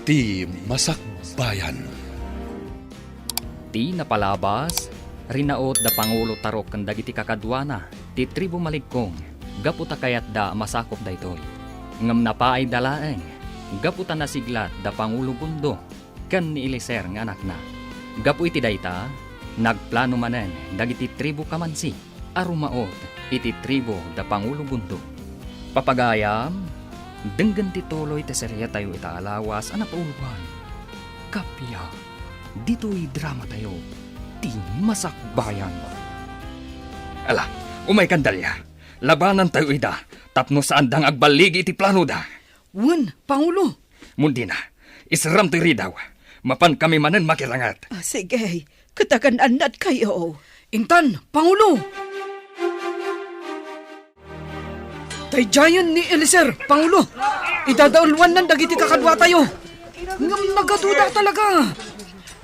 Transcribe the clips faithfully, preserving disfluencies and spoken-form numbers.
Ti Masakbayan. Ti napalabas, rinaut da Pangulo Tarok ken dagiti kakaduana ti tribu Maligkong gapu ta kayatda a masakop daytoy. Ngem napaayda laeng gapu ta nasiglat da Pangulo Gundo ken ni Eliezer nga anakna. Gapu iti dayta, nagplano manen dagiti tribu Kamansi a rumaut iti tribu da Pangulo Gundo. Papagayam, denggen ti tuloy ti seriatayo ita a lawas a napauluan. Kappia, ditoy dramatayo, Ti Masakbayan. Ala, umaykan, Dalia. Labanantayo ida tapno saanda nga agballigi iti planoda. Wen, Pangulo. Mundina, isramto iridaw. Mapankami manen makiranget. Ah, sige. Ket agan-annadkayo. Intan, Pangulo! Daydiayen ni Eliezer, Pangulo. Idadauluannan dagiti kakaduatayo. Ngem nagaduda talaga.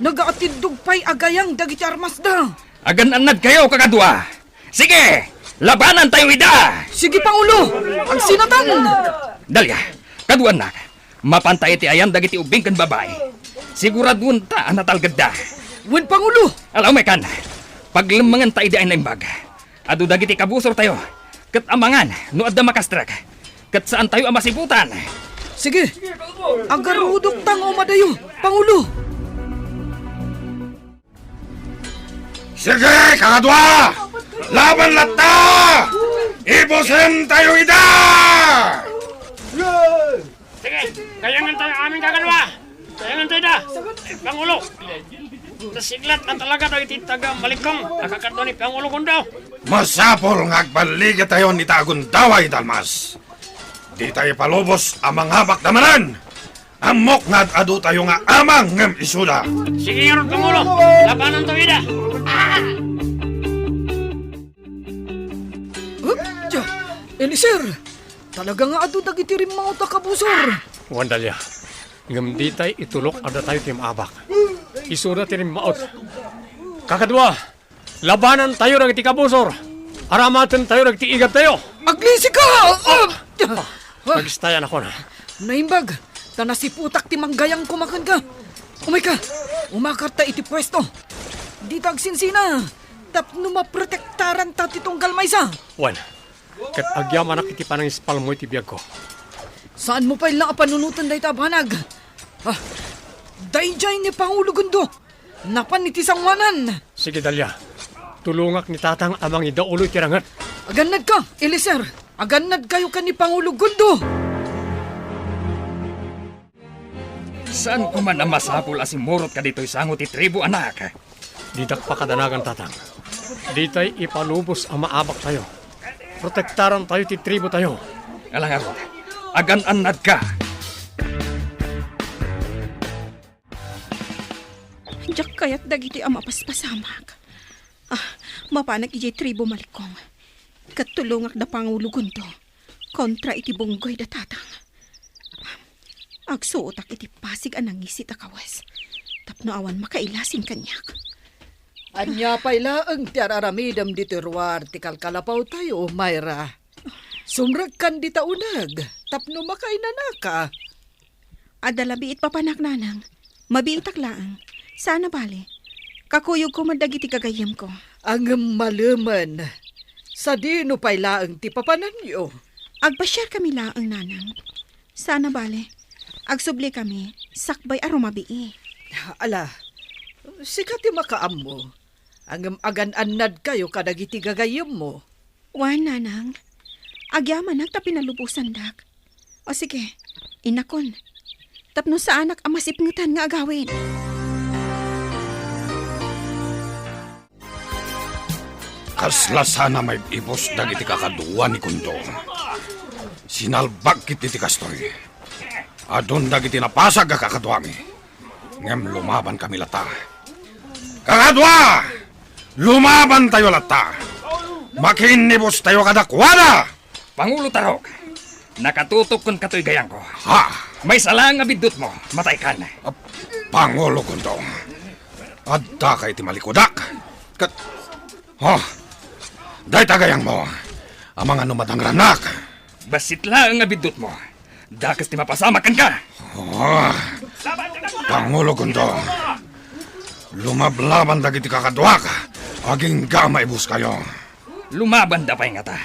Nagaatiddog pay a gayang dagiti armasda. Agan-annadkayo, kakadua. Sige, labanantayo ida! Sige, Pangulo! Agsinatan! Dalia, kaduannak, mapanta iti ayan dagiti ubbing ken babai. Siguraduenta a natalgedda. Wen, Pangulo! Ala, umaykan. Paglemmengenta idi ay naimbag. Adu dagiti kabusortayo, ket amangan no adda makastrek, ket saantayo a masiputan. Sige, agarudokta nga umadayo, Pangulo! Sige, kakadua! Laban latta! Ibusentayo ida! Sige, gayangantayo amin, kakadua! Gayangantayo ida! Pangulo! Nasiglat na talaga dagiti taga Maligkong a kakadua ni Pangulo Gundo. Masapul nga agballigitayon ita a gundaway, Dalmas. Dita ipalubos a mangabakda manen. Ammok nga ad-adutayo nga amang ngem isuda. Sige ngarud, Pangulo. Labanantayo ida. Hup! Tiya, Eliezer! Talaga nga adu dagiti rimmaut a kabusor. Wen, Dalia. Ngem ditay itulok a datayo ti maabak. Isuda ti rimmaut. Kakadua, labanantayo dagiti kabusor. Aramatentayo dagiti igabtayo. Aglisika! Ah! Agistay, anakon. Naimbag, ta nasiputak ti manggayang kumakenka. Umayka, umakarta iti puesto. Dita agsinsina, tapno maprotektaranta ti tunggal maysa. Wen, ket agyamanak iti panangispalmo iti biagko. Saanmo pay la a panunoten dayta a banag. Ah, daydiay ni Pangulo Gundo. Napan iti sangoanan. Sige, Dalia. Tulongak ni Tatang a mangidaulo iti ranget. Agannadka, Eliezer. Agannadkayo ken ni Pangulo Gundo. Saan ko man a masapul a simurot ka ditoy sango ti tribu, anak. Didak pakadanagan, Tatang. Ditay ipalubos a maabaktayo. Protektarantayo ti tribu tayo. Ala ngarud, agan-annadka. Diak kayat dagiti a mapaspasamak. Ah, mapanak idiay tribu Malikong. Ket tulongak da Pangulo Gundo kontra iti bunggoy da Tatang. Agsuotak iti pasig a nangisit a kawes tapno awan makailasin kaniak. Ania pay laeng ti ar-aramidem ditoy ruar ti kalkalapawtayo, Myra? Sumrekkan dita uneg tapno makainanaka. Adda la biit papanak, nanang. Mabiitak laeng. Saan a bale. Kakuyogko met dagiti gagayyemko. Ngem malemen, sadino pay laeng ti papananyo? Agpasiarkami laeng, nanang. Saan a bale. Agsublikami, sakbay a rumabii. Ala, sika ti makaammo. Ngem agan-annadkayo kadagiti gagayyemmo. Wen, nanang. Agyamanak ta pinalubosandak. O sige, inakon. Tapno saanak a masipngetan nga agawid. Kasla saan a maib-ibus dagiti kakadua ni Gundo. Sinalbag ketdi ti kastoy. Adun dagiti napasag a kakaduami. Ngem lumabankami latta. Kakadua! Lumabantayo latta! Makiinnibustayo kadakuada! Pangulo Tarok, nakatutok kenka toy gayangko. Ha? Maysa laeng a biddutmo, mataykan. Ah, Pangulo Gundo, addaka iti malikudak. Ket, oh, dayta gayangmo. Amangan no madangrannak. Bassit laeng a biddutmo. Dakes ti mapasamak kenka. Ah. Pangulo Gondong, lumablaban dagiti kakaduak, agingga maibuskayo. Lumabanda pay ngata,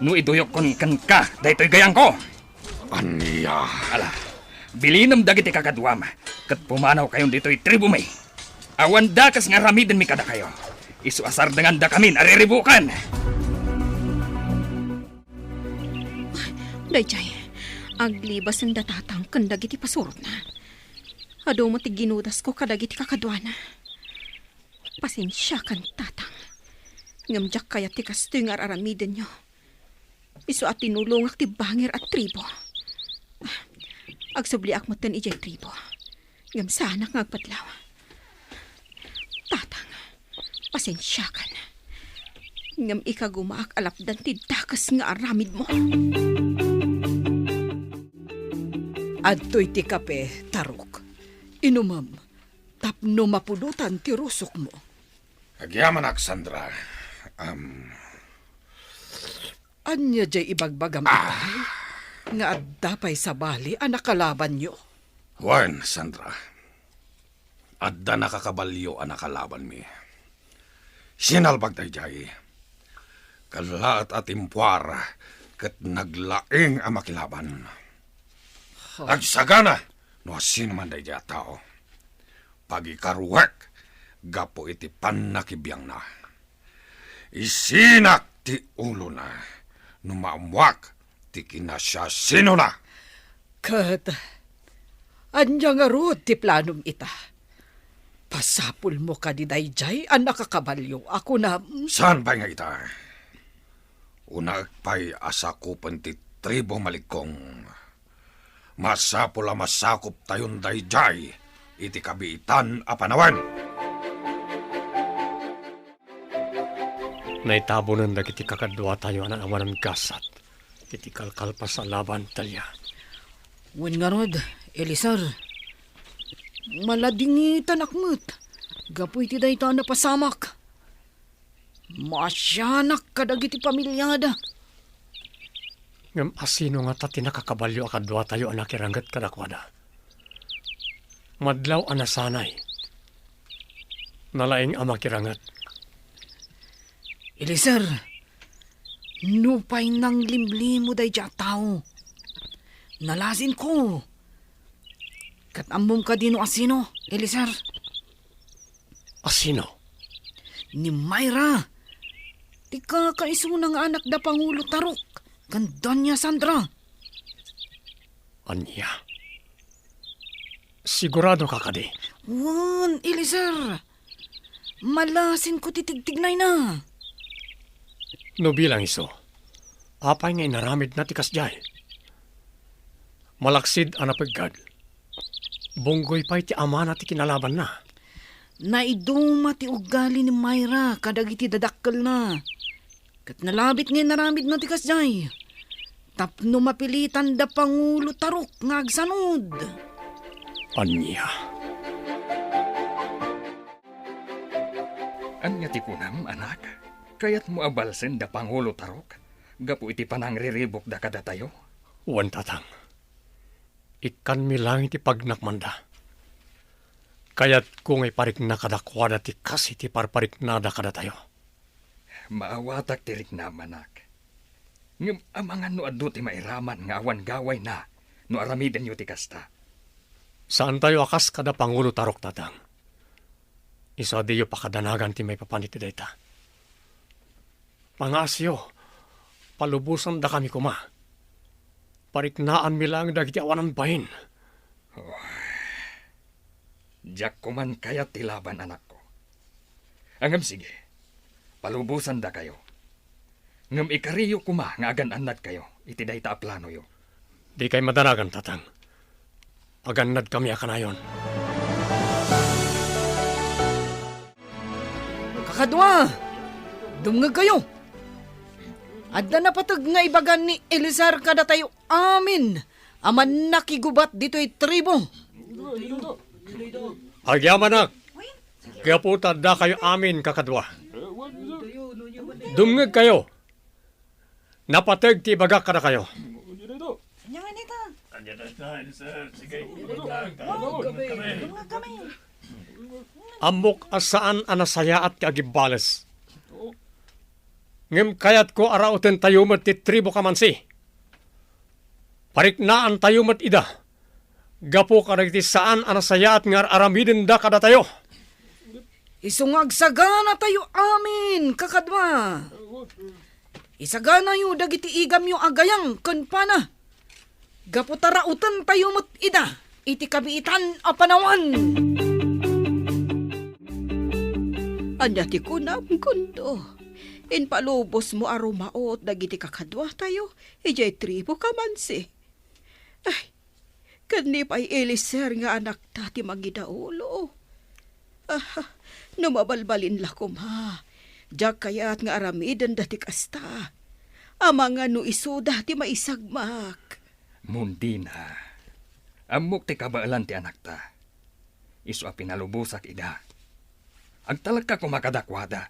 no iduyokkon kenka daytoy gayangko. Ania? Ala, bilinem dagiti kakaduam, ket pumanawkayon ditoy tribomi. Awan dakes nga aramidenmi kadakayo. Isu a sardengandakamin a riribukan. Daydiay, aglibasenda Tatang ken dagiti pasurotna. Adu met ti ginudasko kadagiti kakaduana. Pasensiakan, Tatang. Ngem diak kayat ti kastoy nga ar-aramidenyo. Isu a tinulongak ti bangir a tribo. Agsubliak metten idiay tribo. Ngem saanak nga agpadlaw. Tatang, pasensiakan. Ngem ikagumaak a lapdan ti dakes nga aramidmo. Adtoy ti kape, Tarok. Inumem, tapno mapudotan ti rusokmo. Agyamanak, Sandra. Am. Ania diay ibagbagam itay nga adda pay sabali a nakalabanyo? Wen, Sandra. Adda nakakabalio a nakalabanmi. Sinalbag daydiay. Kallaat a timpuar ket naglaing a makilaban. Huh. Agsagana no asinoman daydiay a tao. Pagikaruek gapu iti pannakibiangna. Isinak ti ulona no maammuak ti kinasiasinona. Ket ania ngarud ti planom ita? Pasapulmo kadi daydiay a nakakabalio a kunam? Saan pay nga ita? Unaek pay a sakupen ti tribo Maligkong. Masapul a masakuptayon daydiay iti kabiitan a panawen. Naitabonen dagiti kakaduatayo a naawanan gasat iti kalkalpas a laban, Talia. Wen ngarud, Eliezer, maladingitanak met gapu iti dayta a napasamak. Maasianak kadagiti pamiliada. Ngem asino ngata ti nakakabalio a kaduatayo a nakiranget kadakuada? Madlaw a nasanay. Nalaing a makiranget. Eliezer, nupay nanglimlimo daydiay a tao, nalasinko. Ket ammom kadi no asino, Eliezer? Asino? Ni Myra. Ti kakaisuna nga anak da Pangulo Tarok ken Doña Sandra. Ania? Sigurado ka kadi? Wen, Eliezer. Malasinko ti tigtignayna. No bilang isu, apay nga inaramidna ti kasdiay? Malaksid a napeggad, bunggoy pay ti amana ti kinalabanna. Naiduma ti ugali ni Myra kadagiti dadakkelna. Ket nalabit nga inaramidna ti kasdiay tapno mapilitan da Pangulo Tarok nga agsanud. Ania? Ania ti kunam, anak? Kayatmo a balsen da Pangulo Tarok gapu iti panangriribukda kadatayo? Wen, Tatang. Ikkanmi laeng ti pagnakmanda. Kayatko nga iparikna kadakuada ti kas iti parpariknada kadatayo. Maawatak ti riknam, anak. Ngem amangan no adu ti mairaman nga awan gawayna no aramidenyo ti kasta. Saantayo a kas kada Pangulo Tarok, Tatang. Isu a diyo pakadanagan ti maipapan iti dayta. Pangaasiyo, palubosandakami koma. Pariknaanmi laeng dagiti awanan bain. Oh. Diak koman kayat ti laban, anakko. Ngem sige, palubosandakayo. Ngem ikariyo koma nga agan-annadkayo iti dayta a planoyo. Dikay madanagan, Tatang. Agannadkami a kanayon. Kakadua, dumngegkayo. Adda napateg nga ibaga ni Eliezer kadatayo amin a mannakigubat ditoy tribo. Agyamanak, gapu ta addakayo amin kakadua. Dumngegkayo. Napateg ti ibagak kadakayo. Ammok a saan a nasayaat ti agibbales. Ngem kayatko a rautentayo met ti tribu Kamansi. Pariknaantayo met ida gapu kadagiti saan a nasayaat nga ar-aramidenda kadatayo. Isu nga agsaganatayo amin, kakadua. Isaganayo dagiti igamyo a gayam ken pana, gapu ta rautentayo met ida iti kabiitan a panawan. Ania ti kunam, Gundo? Impalubosmo a rumaut dagiti kakaduatayo idiay tribu Kamansi. Ay, ken ni pay Eliezer nga anakta ti mangidaulo. Ah, no mabalbalin la koma, diak kayat nga aramidenda ti kasta. Amangan no isuda ti maisagmak. Mundina, ammok ti kabaelan ti anakta. Isu a pinalubosak ida. Agtalekka koma kadakuada.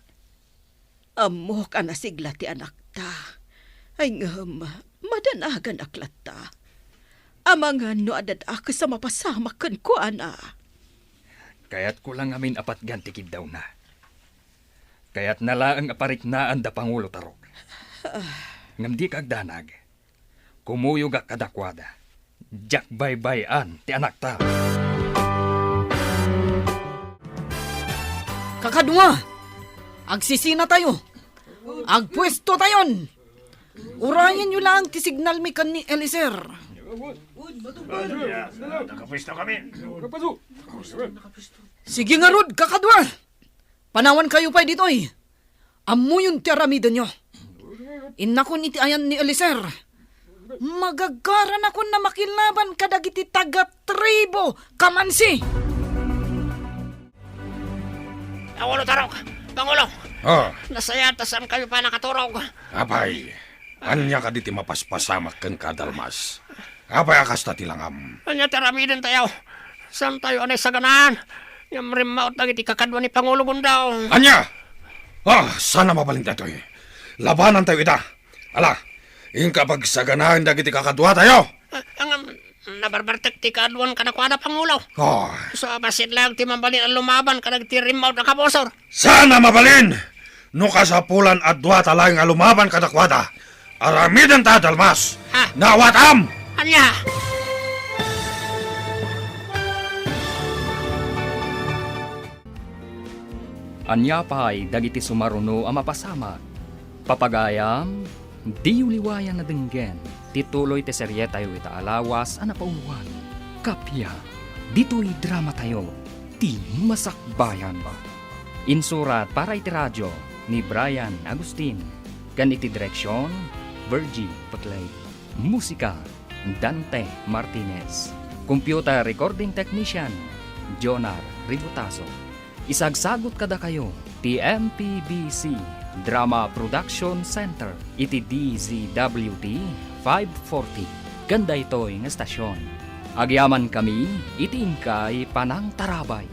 Ammok a nasigla ti anakta. Ay ngem, madanaganak latta. Amangan no adda dakes a mapasamak kenkuana. Kayatko la ngamin a patgan ti kiddawna. Kayatna laeng a pariknaan da Pangulo Tarok. Ngem dika agdanag. Kumuyogak kadakuada. Diak baybay-an ti anakta. Kakadua, agsisinatayo. Agpuestotayon. Urayenyo laeng ti signalmi ken ni Eliezer. Nakapuesto kami. Sige ngarud, kakadua. Panawankayo pay ditoy. Ammoyon ti aramidenyo. Innakon iti ayan ni Eliezer. Magagaranakon a makilaban kadagiti taga-tribu Kamansi. Pangulo Tarok! Pangulo! Ah. Nasayaat ta saankayo pay nakaturog. Apay, ania kadi ti mapaspasamak kenka, Dalmas? Apay a kasta ti langam? Ania ti aramidentayo? Saantayo a naisaganaan? Ngem rimmaut dagiti kakadua ni Pangulo Gundo. Ania? Ah, saan a mabalin daytoy? Labanantayo ida. Ala, inka pagsaganaen dagiti kakaduatayo. Ah, ngem, nabarbartek ti kaaduan kadakuada, Pangulo. Ah. Isu a bassit laeng ti mabalin a lumaban kadagiti rimmaut a kabusor. Saan a mabalin? No kasapulan a dua ta laeng a lumaban kadakuada, aramidenta, Dalmas. Ha? Naawatam! Ania? Ania pay dagiti sumaruno a mapasamak? Papagayam, diyo liwayan a denggen ti tuloy ti serietayo ita a lawas a napauluan. Kappia, ditoy dramatayo, ti Masakbayan. Insurat para iti radio ni Brian Agustin, ken iti direksion, Virgie Peclay. Musika, Dante Martinez. Computer recording technician, Jonar Ributaso. Isagsagut kadakayo ti M P B C Drama Production Center iti D Z W T five forty ken daytoy nga estasion. Agyamankami iti inkay panangtarabay.